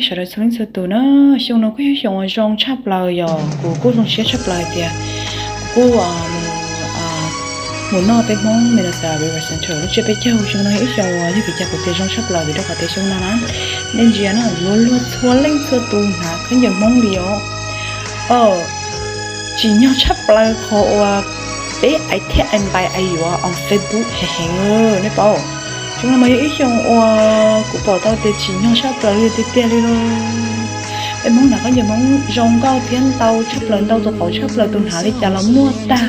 Sawv daws txhua leej txhua tus na, xyoo no kuj yog xyoo uas zoo tshaj plaws, yog kuv kuj zoo siab tshaj plaws hais tias kuv kuj mus noj peb Hmoob Minnesota River Center lub tsiab peb caug. Xyoo no yog ib xyoo uas yog vim cas kuv tias zoo tshaj plaws, vim rau qhov tias xyoo no na, nej ntsia na, luag luag txhua leej txhua tus hnav khaub ncaws Hmoob li os. Tsim nyog tshaj plaws qhov uas peb ais thiab ais npais ais yuav on Facebook heev heev, nej paub. Xyoo no mas yog ib xyoo uas kuv pom tau tias tsim nyog tshaj plaws li tiag tiag li lauj. Peb Hmoob hnav khaub ncaws Hmoob zoo nkauj thiab ntau tshaj plaws, ntau tus qauv tshaj plaws, tus hnav li cas los muaj tag.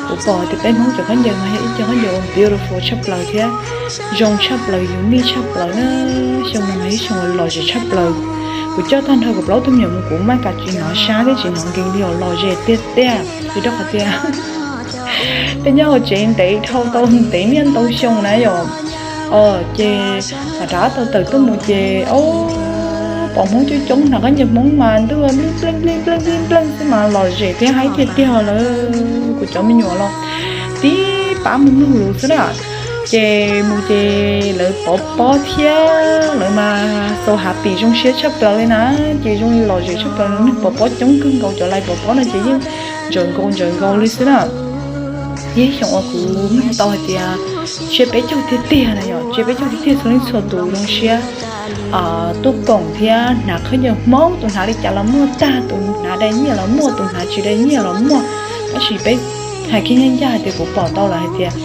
Kuv pom tias peb Hmoob cov khaub ncaws mas yog ib co khaub ncaws uas beautiful tshaj plaws thiab zoo tshaj plaws, unique tshaj plaws na. Xyoo no mas ib xyoo uas lom zem tshaj plaws. Kuv coj tag nrho kuv plaub tug me nyuam mus, kuv maj kam tsis hnov sab thiab tsis hnov nkees li os, lom zem tiag tiag. Vim rau qhov tias peb nyob hauv tsev ntev dhau tau ntev niaj ntau xyoo na yom. Ces mam rov qab tau tawm tuaj mus ces, o, pom Hmoob coob coob hnav khaub ncaws Hmoob mas ntuj npleej npleej npleej npleej npleej xwb mas lom zem thiab haib tiag tiag lawm. Kuv cov me nyuam los tib pab mus mloog lus xwb na. Ces mus ces lawv pov pob thiab, lawv mas so happy zoo siab tshaj plaws li na. Ces zoo li lom zem tshaj plaws, neeg pov pob coob kawg nkaus, cov lais pov pob no ces yeej ntsawm nkaus ntsawm nkaus li xwb na. Yog ib xyoo uas kuv mloog tau hais tias tsiab peb caug tiag tiag na yom, tsiab peb caug tiag tiag, txhua leej txhua tus zoo siab tuaj koom thiab hnav khaub ncaws Hmoob, tus hnav li cas los muaj tag, tus hnav dai nyiaj los muaj, tus hnav tsis dai nyiaj los muaj. Tab sis peb hais kiag ncaj ncaj hais tias kuv pom tau lawm hais tias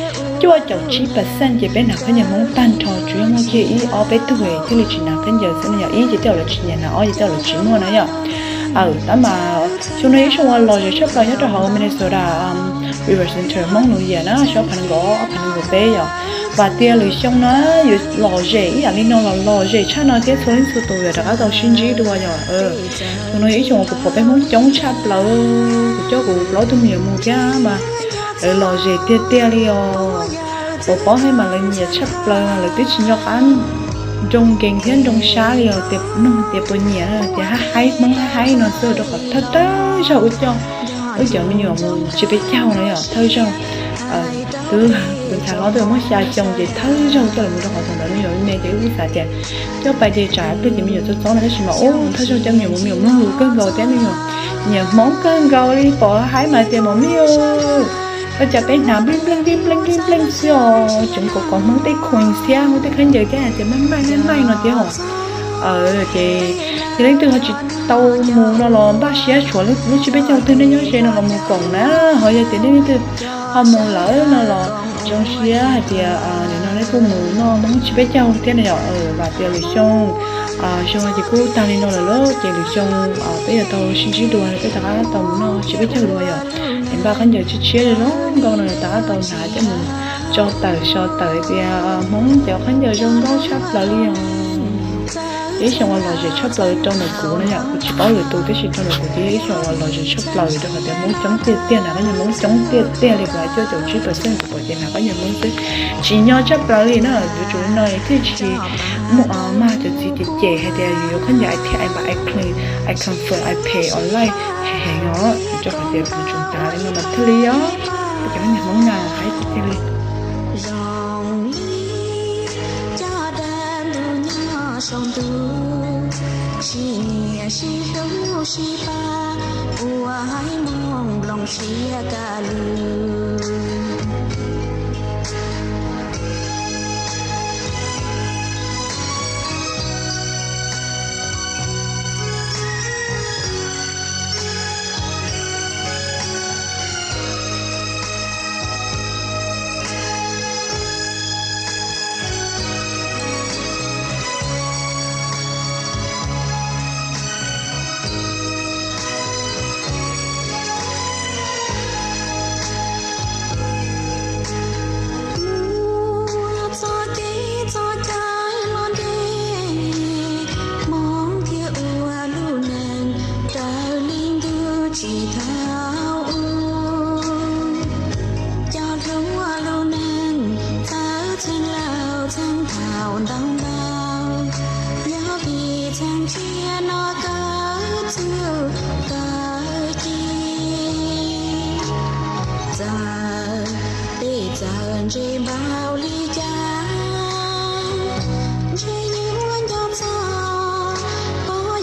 cuaj caum tsib percent ces peb hnav khaub ncaws Hmoob tag nrho, tsuas yog muaj kiag ib ob peb tug thiaj li tsis hnav khaub ncaws xwb no yom. Ib ces tej zaum lawv tsis nyiam hnav, ob ces tej zaum lawv tsis muaj na yom. Tab mas xyoo no ib xyoo uas lom zem tshaj plaws nyob rau hauv Minnesota River Center Hmoob New Year na, xyoo ob phav nees nkaum, ob phav nees nkaum peb yom. Vam tias lwm xyoo na yuav lom zem ib yam li no los lom zem tshaj no thiab txhua leej txhua tus yuav rov qab tau sib ntsib dua yom. Xyoo no yog ib xyoo uas kuv pom peb Hmoob coob tshaj plaws, kuv coj kuv plaub tug me nyuam mus thiab mas lawv lom zem tiag tiag li os. Pov pob thiab mas lawv nyiam tshaj plaws, lawv twb tsis nco qab nroo nkees thiab nroo sab li os, tias mloog tias puas nyiam tias haib haib, Hmoob haib haib no xwb, rau qhov thawj thawj zaug wb coj wb cov me nyuam mus tsiab peb caug no yom, thawj zaug. Twb tus ntxhais hlob twb muaj xya xyoo ces thawj zaug coj lawv mus rau qhov thaum ntawd me nyuam me ces wb xav tias coj pais ces tsam pliag ces me nyuam txob txob no, tab sis mas ub thawj zaug coj me nyuam mus, me nyuam mloog lus kawg nkaus thiab me nyuam nyiam Hmoob kawg nkaus li, pom haib mas tias mos mij, koj cas peb hnav npleej npleej npleej npleej npleej xwb os, tseem kom kom Hmoob tej coins thiab Hmoob tej khaub ncaws thiab hais tias maij maij maij maij no thiab os. Ces yog leej twg ho tsis tau mus no los npaj siab tshuav lub tsiab peb caug twg nej nyob ze no los mus koom na, ho yog tias nej leej twg ho mus lawm no los zoo siab hais tias nim no nej kuj mus noj Hmoob tsiab peb caug thiab na yom. Vam tias lwm xyoo, xyoo no ces kuj tag li no lawm lauj, ces lwm xyoo peb yuav tau sib ntsib dua, peb rov qab tau mus noj tsiab peb caug dua yom. Es npaj khaub ncaws tshiab tshiab zoo nkauj no rov qab tau hnav coj mus tso tawm so tawm tias Hmoob cov khaub ncaws zoo nkauj tshaj plaws li os. Yog ib xyoo uas lom zem tshaj plaws rau ntawm kuv no yom, kuv tsis paub lwm tus tab sis rau ntawm kuv ces yog ib xyoo uas lom zem tshaj plaws rau qhov tias Hmoob coob tiag tiag na, khaub ncaws Hmoob coob tiag tiag li, kuv hais cuaj caum tsib percent kuv pom ces hnav khaub ncaws Hmoob xwb. Tsim nyog tshaj plaws li na, yuav tsum li no thiaj tsis muaj mas cov txiv cem cem hais tias yus yuav khaub ncaws ais thiab ais npais ais clean ais comfort ais phem online heev heev os, rau qhov tias kuv tseem hnav li no mas thiaj li os, cov khaub ncaws Hmoob na haib tiag tiag li. Zoo li cov dab ntub nyob saum ntuj, sib nyiam sib hlub sib pab, ua haib Hmoob nplooj siab kaj lug. Mus txoj kev txoj cai los ntev, hmoov thiaj ua lub neej raws li ntuj tsim thaum ub. Cov hlub lub neej txawv txheej laus txheej thaum ntau ntau, yog vim txheej tsiaj no kawg txuj kawg ci. Txawm peb txawm ntse npaum li cas, ntshe yuav nco txog pom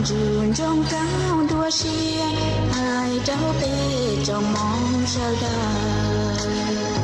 Tswv Ntsoo Kaab dua siab hais rau peb tsoom Moob sawv daws.